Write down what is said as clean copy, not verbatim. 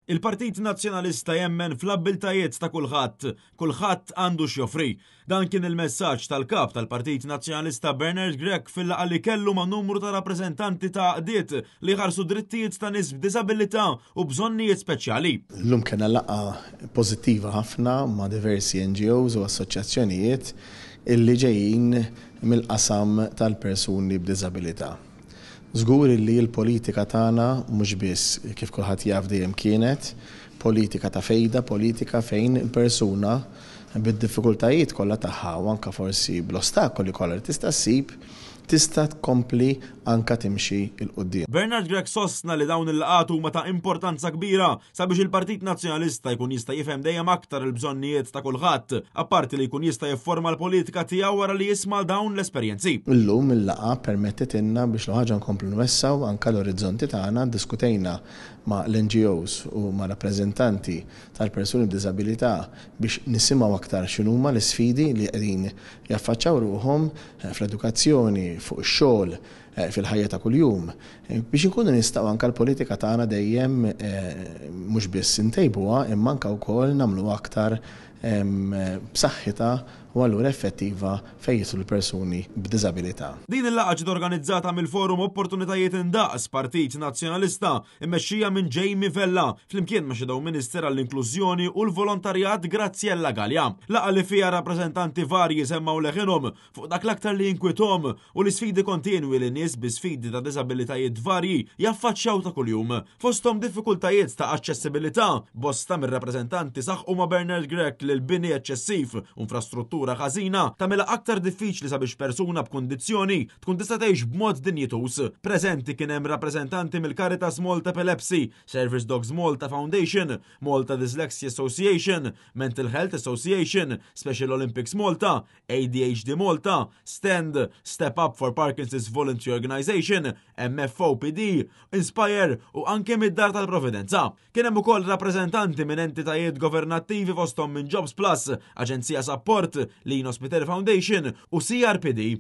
Il-Partit Nazzjonalista jemmen fl-abbiltajiet ta' kulħadd, kulħadd għandu x'joffri. Dan kien il-messaġġ tal-Kap tal-Partit Nazzjonalista Bernard Grech fil-laqgħa li kellu ma' numru ta' rappreżentanti ta' għaqdiet li jħarsu drittijiet ta' nies b'diżabilità u bżonnijiet speċjali. Illum kellna laqgħa pożittiva ħafna ma' diversi NGOs u assoċjazzjonijiet illi ġejjin mill-qasam tal-persuni b'diżabilità. Żgur illi l-politika tagħna mhux biss, kif kulħadd jaf dejjem kienet, politika ta' fejda, politika fejn il-persuna bid-diffikultajiet kollha tagħha u anke forsi bl-ostakoli kollha li tista' ssib, tista' tkompli anke timxi 'l quddiem. Bernard Grech sostna li dawn il-laqgħat huma ta' importanza kbira sabiex il-Partit Nazzjonalista jkun jista' jifhem dejjem aktar il-bżonnijiet ta' kulħadd, apparti li jkun jista' jifforma l-politika tiegħu wara li jisma' dawn l-esperjenzi. Illum il-laqgħa ppermettitilna biex l ħaġa nkomplu nwessgħu anke l-orizzonti tagħna, ddiskutejna ma' l-NGOs u ma' rappreżentanti tal-persuni b'diżabilità biex nisimgħu aktar x'inhuma l-isfidi li qegħdin jaffaċċaw ruħhom fl-edukazzjoni, fuq ix-xogħol, fil-ħajja ta' kuljum, biex inkunu nistgħu anke l-politika tagħna dejjem mhux biss intejbuha imma anke wkoll nagħmluha aktar b'saħħitha u allura effettiva fejn jidħlu l-persuni b'diżabilità. Din il-laqgħa ġiet organizzata mill-Forum Opportunitajiet Indaqs, Partit Nazzjonalista, immexxija minn Jamie Vella, flimkien ma' Shadow Minister għall-Inklużjoni u l-Volontarjat Graziella Galea. Laqgħa li fiha rappreżentanti varji semmgħu leħinhom fuq dak l-aktar li jinkwithom u l-isfidi kontinwi li nies bi sfidi ta' diżabilitajiet varji jaffaċċjaw ta' kuljum. Fosthom diffikultajiet ta' aċċessibilità, bosta mir-rappreżentanti saħqu ma' Bernard Grech li l-bini eċċessiv u infrastruttura ħażina tagħmilha aktar diffiċli sabiex persuna b'kundizzjoni tkun tista' tgħix b'mod dinjituż. Preżenti kien hemm rappreżentanti mill-Caritas Malta Epilepsy, Service Dogs Malta Foundation, Malta Dyslexia Association, Mental Health Association, Special Olympics Malta, ADHD Malta, Stand, Step Up for Parkinson's Voluntary Organization, MFOPD, Inspire u anke mid-Dar tal-Providenza. Kien hemm ukoll rappreżentanti minn entitajiet governattivi fosthom minn Jobs Plus, Aġenzija Sapport, Lino Spiteri Foundation u CRPD.